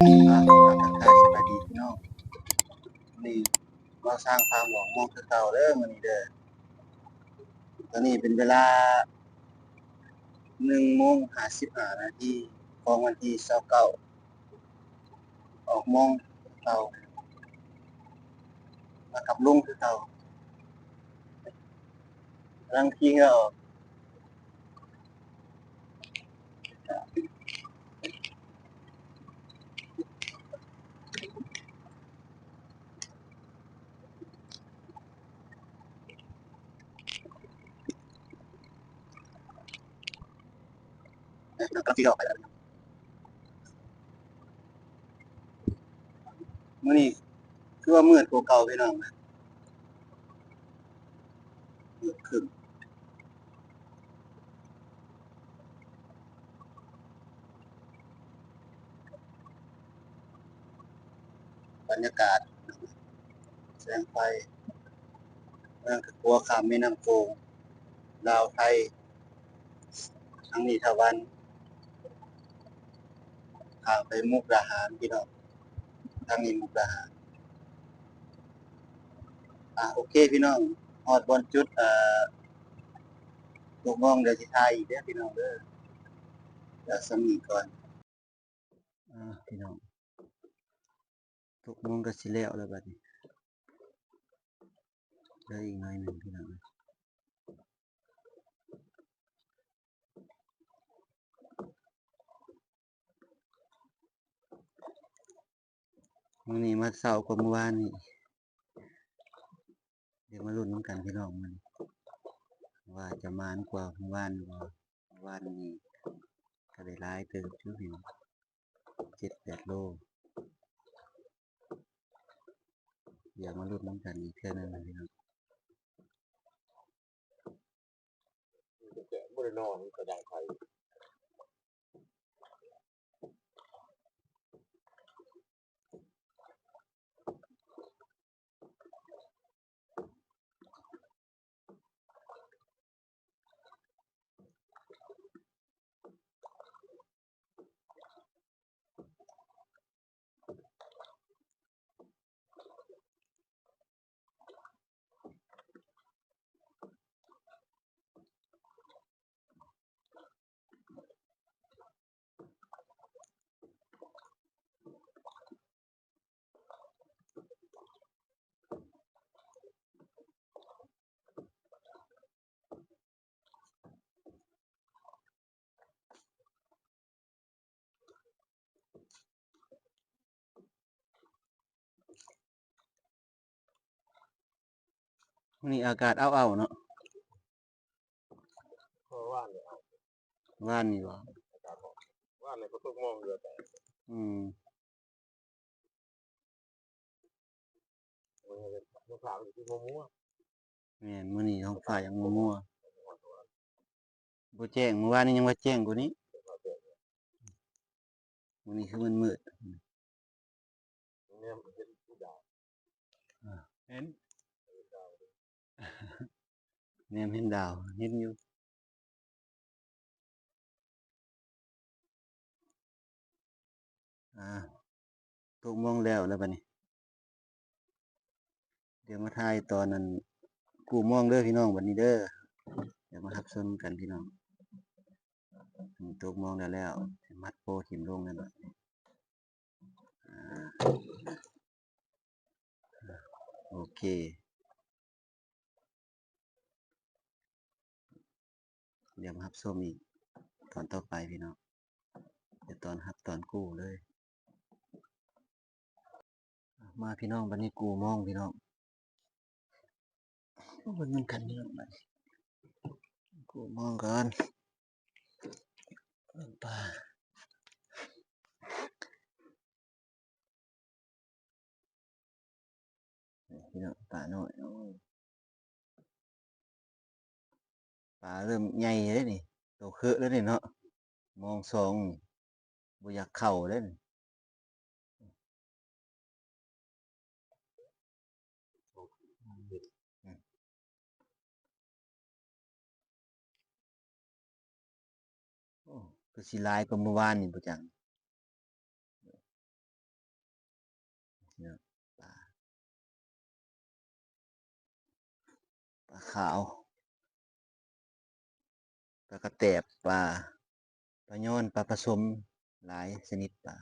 ອ່າ ທັກທາຍສະບາຍດີພີ່ນ້ອງ ມື້ນີ້ບ່າວຊ້າງພາມອງມອງຄືເກົ່າເດີ ມື້ນີ້ເດີ. ຕອນນີ້ເປັນເວລາໜຶ່ງໂມງຫ້າສິບຫ້ານາທີຂອງວັນທີຊາວເກົ້າ ອອກມອງຄືເກົ່າ ມາກັບລຸງຄືເກົ່າ ກຳລັງຂີ່ເຮືອອອກ. ກຳລັງຊິອອກໄປແລ້ວ ມື້ນີ້ຄືວ່າມືດກວ່າເກົ່າພີ່ນ້ອງ ມືດຄຶ້ມ. ບັນຍາກາດແສງໄຟ ເມືອງກະກົວ ຂ້າມແມ່ນ້ຳໂຂງ ລາວໄທ ທາງນີ້ທະວັນ ຂ້າມໄປມຸກດາຫານພີ່ນ້ອງ ທາງນີ້ມຸກດາຫານ. ອ່າ ໂອເຄພີ່ນ້ອງ ຮອດບ່ອນຈຸດ ເອີ ຕົກມອງ ດຽວຊິຖ່າຍອີກເດີພີ່ນ້ອງເດີ ດຽວສ່ຳນີ້ກ່ອນ. ອ່າ ພີ່ນ້ອງ ຕົກມອງກະຊິແລ້ວແລ້ວບັດນີ້ ເຫຼືອອີກໜ້ອຍໜຶ່ງພີ່ນ້ອງ. ມື້ນີ້ມາເຊົ້າກວ່າມື້ວານນີ້ ດຽວມາລຸ້ນນຳກັນພີ່ນ້ອງ ມື້ນີ້ວ່າຈະໝານກວ່າມື້ວານບໍ່. ມື້ວານນີ້ກະໄດ້ຫຼາຍເຕີບຢູ່ພີ່ນ້ອງ ເຈັດແປດໂລ. ດຽວມາລຸ້ນນຳກັນອີກເທື່ອໜຶ່ງພີ່ນ້ອງ ບໍ່ໄດ້ນອນກະຢາກໄປ. ມື້ນີ້ອາກາດອ້າວໆເນາະ. ເມື່ອວານນີ້ ວານນີ້ບໍ່? ອາກາດຮ້ອນ ວານນີ້ກໍຕົກມອງເຫຼືອແຕກ. ອືມ. ມື້ນີ້ທ້ອງຟ້າມັນຄືມົວໆ. ແມ່ນ ມື້ນີ້ທ້ອງຟ້າຍັງມົວໆ ບໍ່ແຈ້ງ. ມື້ວານນີ້ຍັງວ່າແຈ້ງກວ່ານີ້ ມື້ນີ້ຄືມັນມືດ. ແນມເຫັນດາວ ເຫັນ ແນມເຫັນດາວ ເຫັນຢູ່. ອ່າ ຕົກມອງແລ້ວແລ້ວບັດນີ້ ດຽວມາຖ່າຍຕອນນັ້ນກູ້ມອງເດີພີ່ນ້ອງ ບັດນີ້ເດີ. ດຽວມາຮັບຊົມກັນພີ່ນ້ອງ. ຕົກມອງແລ້ວແລ້ວ ມັດໂປ້ຖິ້ມລົງແລ້ວບັດນີ້. ອ່າ ໂອເຄ ດຽວມາຮັບຊົມອີກຕອນຕໍ່ໄປພີ່ນ້ອງ. ດຽວຕອນຮັບຕອນກູ້ເລີຍ. ມາພີ່ນ້ອງ ບັດນີ້ກູ້ມອງພີ່ນ້ອງ ເບິ່ງນຳກັນພີ່ນ້ອງ ບາດນີ້ກູ້ມອງກ່ອນ. ເບິ່ງປາ ນີ້ພີ່ນ້ອງ ປານ້ອຍ ໂອ້ຍ ປາເລີ່ມໃຫຍ່ແລ້ວນີ້ ໂຕເຄີແລ້ວນີ້ເນາະ. ມອງສອງນີ້ບໍ່ຢາກເຂົ້າເດ້ນີ້. ໂອ້ ຄືຊິຫຼາຍກວ່າມື້ວານນີ້ບໍ່ຈັກ. ຂາວ ປາກະແຕບ ປາ ປາຍອນ ປາປະສົມ ຫຼາຍຊະນິດປາ.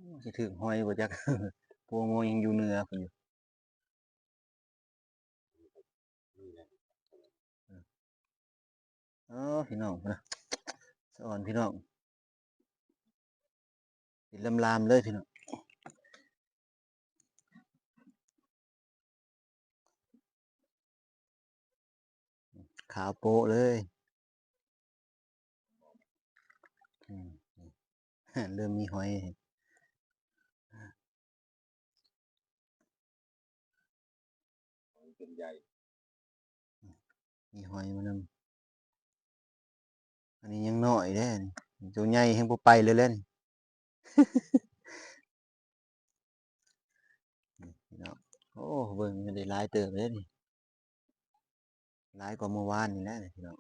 ໂອ້ ຊິຖືກຫອຍບໍ່ຈັກ ພວກມອງຍັງຢູ່ເໜືອພຸ້ນຢູ່. ເອີ ພີ່ນ້ອງພຸ້ນນະ ສະອອນພີ່ນ້ອງ ເປັນລາມໆເລີຍພີ່ນ້ອງ. ຂາວໂປະເລີຍ. ອືມ ເລີ່ມມີຫອຍ ມີຫອຍມານຳ. ອັນນີ້ຍັງນ້ອຍເດ້ ໂຕໃຫຍ່ແຮງບໍ່ໄປເລີຍແຫຼະນີ້. ນີ້ພີ່ນ້ອງ ໂອ້ ເບິ່ງໄດ້ຫຼາຍເຕີບເດ້ນີ້ ຫຼາຍກວ່າມື້ວານນີ້ແຫຼະນີ້ພີ່ນ້ອງ.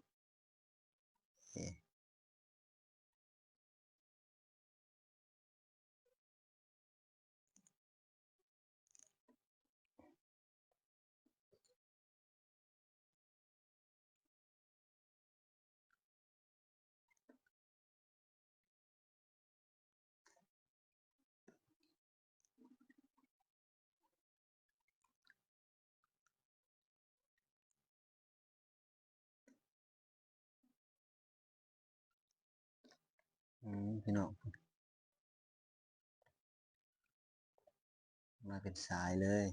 ອືມ ພີ່ນ້ອງ ມາເປັນສາຍເລີຍ.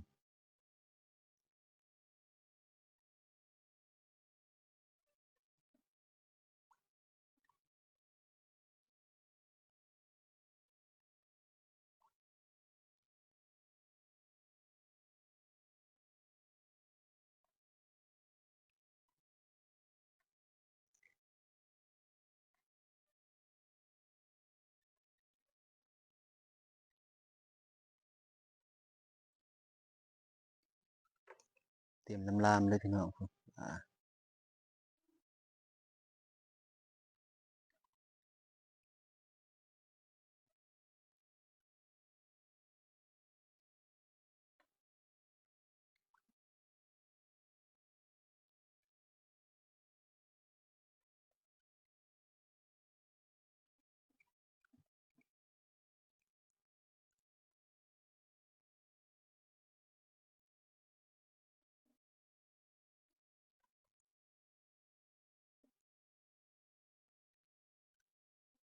ເຕັມລຳລາມເລີຍພີ່ນ້ອງ ອາ.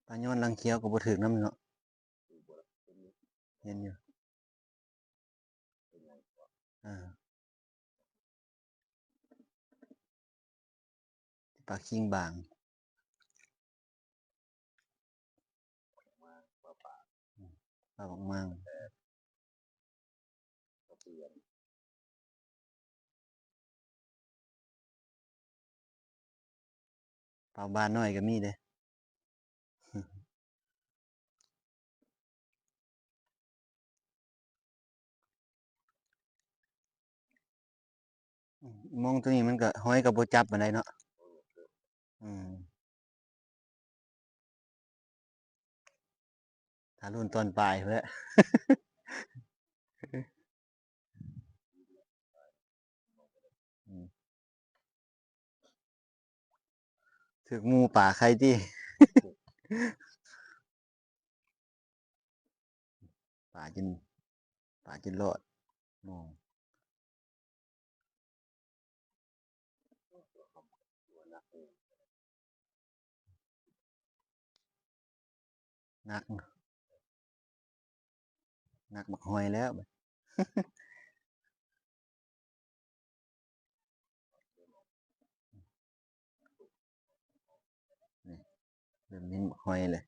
ປາຍອນຫຼັງຂຽວກໍບໍ່ຖືກນຳເນາະ ເຫັນຢູ່ ເອີ ປາຄີງບາງ ປາບັກມັງ ປາບ້ານນ້ອຍກໍມີເດ້. ມອງຕົວນີ້ມັນກໍ ຫອຍກໍບໍ່ຈັບປານໃດເນາະ ອືມ. ຖ້າລຸ້ນຕອນປາຍພຸ້ນແຫຼະ ອືມ ຖືກໝູປ່າໄຂ່ຕິ ປາຈົນ ປາຈົນລອດ ໂອ້ ໜັກ ໜັກບັກຫອຍແລ້ວ ນີ້ ເລີ່ມເຫັນບັກຫອຍແລ້ວ. ເ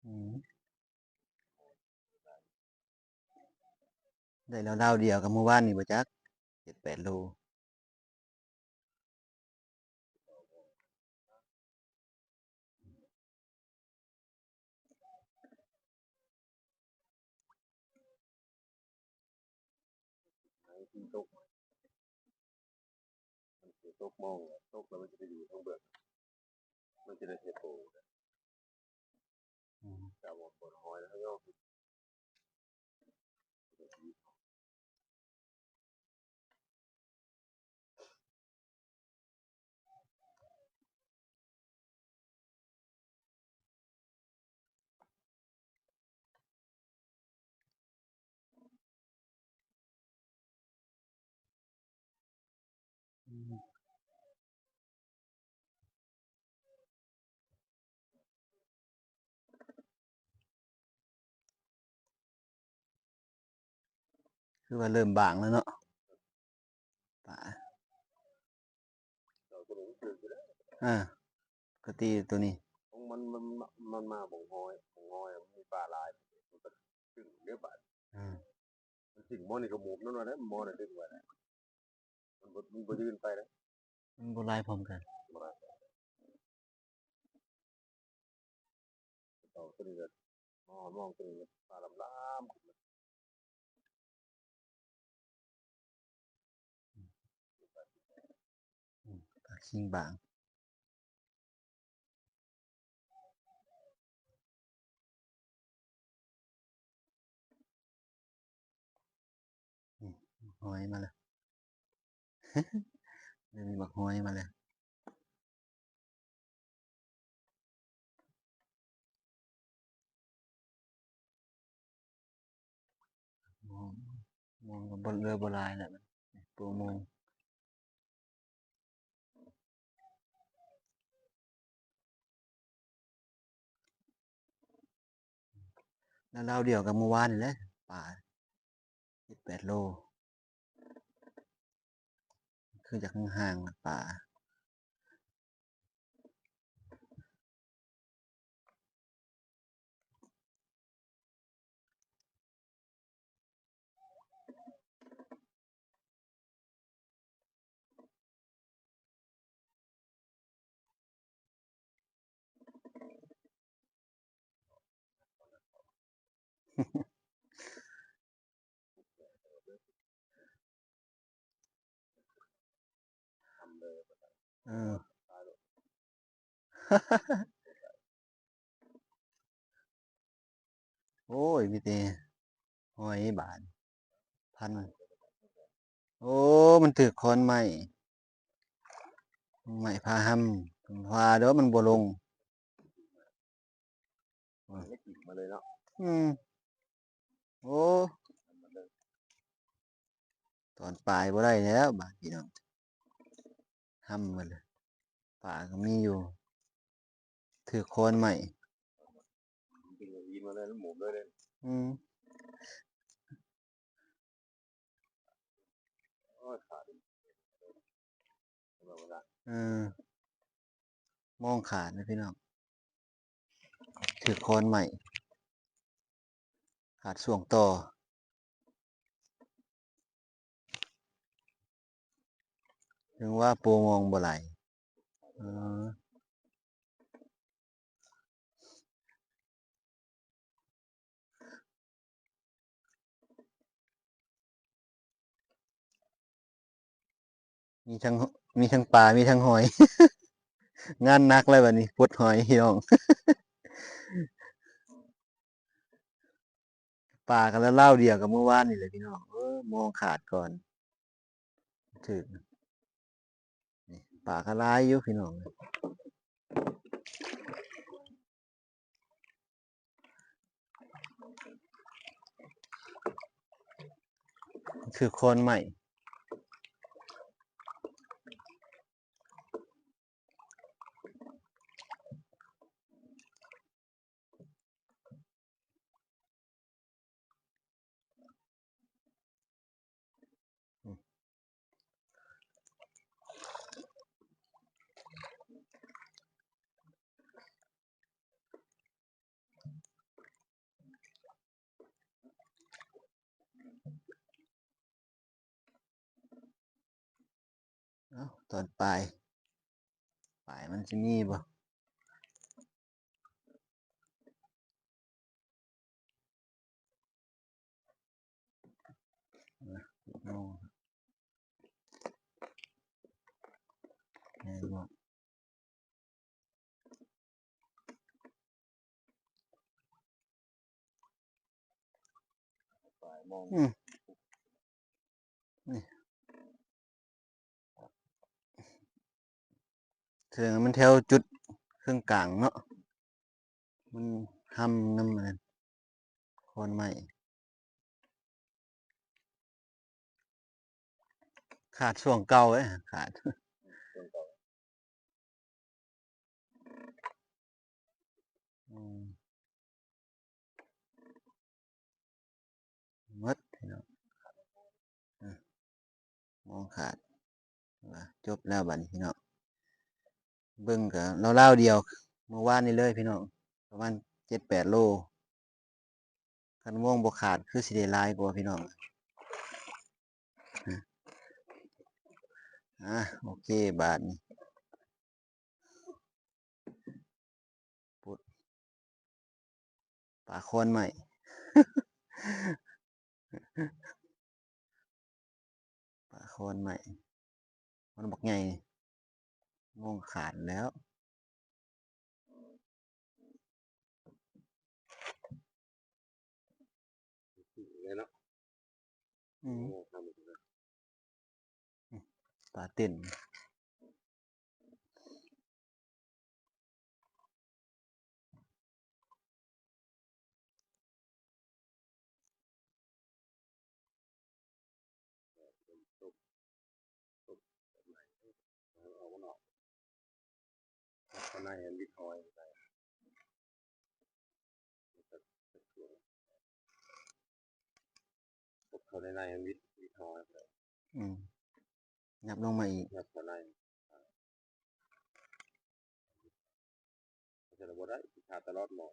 ອືມ ໄດ້ລາວໆດຽວກັບມື້ວານນີ້ບໍ່ຈັກ ເຈັດແປດໂລ. ໃນທີ່ຕົກ ມັນຊິຕົກມອງ ຕົກແລ້ວມັນຊິໄປຢູ່ທາງເບື້ອງ ມັນຊິໄດ້ເຮັດໂຕ ອືມ ແຕ່ວ່າບໍ່ນ້ອຍແລ້ວເນາະ. ອືມ ຄືວ່າເລີ່ມບາງແລ້ວເນາະ ປາ ອາ ກະຕີໂຕນີ້ ຂອງມັນ ມັນ ມັນມາບ່ອງຮອຍ ບ່ອງຮອຍມັນມີປາຫຼາຍ ມັນກະດຶງເດ້ບາດ ອືມ ມັນດຶງໝໍນີ້ກະໝູບນັ້ນວ່າໄດ້ ໝໍນີ້ດຶງໄວ້ໄດ້ ມັນບໍ່ ມັນບໍ່ຢືນໄປເດ້ ມັນບໍ່ຫຼາຍພ້ອມກັນ ບໍ່ຫຼາຍ ເອົາໂຕນີ້ກະ ມອງ ມອງໂຕນີ້ກະປາລຳໆ ອືມ ປາຄີງບາງ ອືມ ຮອຍມາແລ້ວ ເລີ່ມມີໝາກຮອຍມາແລ້ວ. ມອງ ມອງກະບໍ່ເຫຼືອບໍ່ຫຼາຍແລ້ວ ປູມອງ ລາວໆດຽວກັບມື້ວານນີ້ແຫຼະ ປາ ເຈັດແປດໂລ ຄືຢາກຫ່າງໆ ປາ. ເອີ ໂອ້ຍ ມີແຕ່ຫອຍບາດ ພັນ ໂອ້ ມັນຖືກຂອນໄມ້ ໄມ້ພາຮຳ ເພິ່ນວ່າດອກມັນບໍ່ລົງ ອືມ ອືມ ໂອ້ ຕອນປາຍບໍ່ໄດ້ແລ້ວບາດພີ່ນ້ອງ ຮຳໝົດເລີຍ ປາກະມີຢູ່ ຖືກຂອນໄມ້ ອືມ ໂອ້ຍ ຂາດ ເອີ ມອງຂາດນະພີ່ນ້ອງ ຖືກຂອນໄມ້ ຂາດຊ່ວງຕໍ່ ເຖິງວ່າໂປມອງບໍ່ຫຼາຍ ເອີ. ມີທັງ ມີທັງປາ ມີທັງຫອຍ ງານໜັກແລ້ວບາດນີ້ ປົດຫອຍພີ່ນ້ອງ ປາກະລາວໆດຽວກັບມື້ວານນີ້ແຫຼະພີ່ນ້ອງ ເອີ ມອງຂາດກ່ອນ ຖືກ ນີ້ ປາກະຫຼາຍຢູ່ພີ່ນ້ອງ ຄືຂອນໄມ້. ຕອນປາຍ ປາຍມັນຊິມີບໍ່? ອືມ ນີ້ ສະແດງວ່າມັນແຖວຈຸດເຄິ່ງກາງເນາະ ມັນຮຳນຳອັນນັ້ນ ຂອນໄມ້ ຂາດຊ່ວງເກົ່າເດ້ ຂາດ ອືມ ໝົດພີ່ນ້ອງ ອາ ມອງຂາດ ຈົບແລ້ວບາດນີ້ພີ່ນ້ອງ ເບິ່ງກະລາວໆດຽວ ມື້ວານນີ້ເລີຍພີ່ນ້ອງ ປະມານເຈັດແປດໂລ ຄັນມອງບໍ່ຂາດຄືຊິໄດ້ຫຼາຍກວ່າພີ່ນ້ອງ ອາ ໂອເຄ ບາດນີ້ ປຸດ ປາຂອນໄມ້ ປາຂອນໄມ້ ມັນບັກໃຫຍ່ ມອງຂາດແລ້ວ ແມ່ນເນາະ ອືມ ໂອ້ ທຳ ປາເຕັນ ຕົ້ມ ຕົ້ມ ຕົ້ມ ເອົາອອກ ເອົາອອກ ເອົາໃນອັນບິດຫອຍ ກົດເຂົ້າໃນໃນ ມັນວິດ ວິດເຮົາ ອືມ ຫຍັບລົງມາອີກ ຫຍັບເຂົ້າໃນ ເຮັດແລ້ວບໍ່ໄດ້ ຂາດຕະຫຼອດໝໍ້.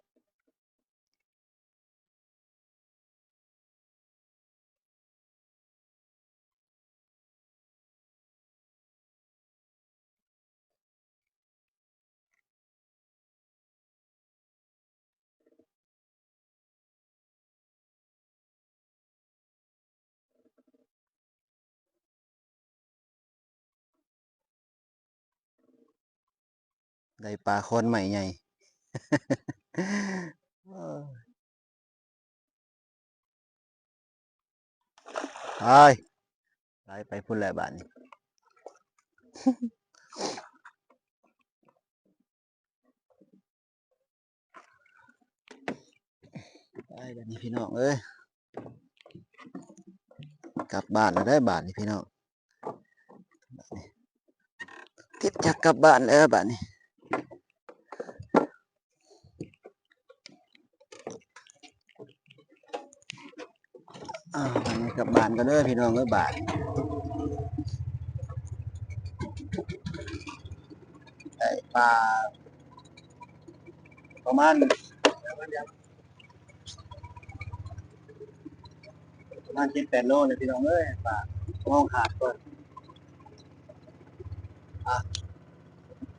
ໄດ້ປາຂອນໄມ້ໃຫຍ່ ໄປ ໄຫຼໄປພຸ້ນແຫຼະບາດນີ້ ໄປບາດນີ້ພີ່ນ້ອງເອີຍ ກັບບ້ານແລ້ວເດີບາດນີ້ພີ່ນ້ອງ ບາດນີ້ ຕິດຈັກກັບບ້ານແລ້ວບາດນີ້ ອ່າ ບາດນີ້ກັບບ້ານກ່ອນເດີພີ່ນ້ອງເອີຍ ບາດ ໄດ້ປາປະມານ ປະມານເຈັດແປດໂລແຫຼະພີ່ນ້ອງເອີຍ ປາ ມອງຂາດກ່ອນ ອ່ະ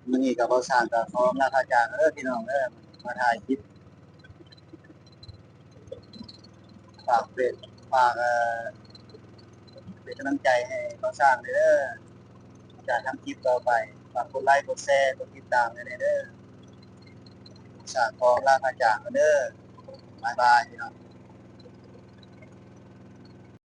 ມື້ນີ້ກໍບໍ່ສ້າງກໍຂໍອຳລາພາຈາກເດີພີ່ນ້ອງເດີ ມາຖ່າຍຄລິບ ຝາກເປັນ ຝາກ ເອີ ເປັນກຳລັງໃຈໃຫ້ບ່າວຊ້າງແດ່ເດີ ຈະທຳຄລິບຕໍ່ໄປ ຝາກກົດໄລ ກົດແຊ ກົດຕິດຕາມໃຫ້ແດ່ເດີ ບ່າວຊ້າງຂໍອຳລາພາຈາກເດີ ບາຍບາຍພີ່ນ້ອງ.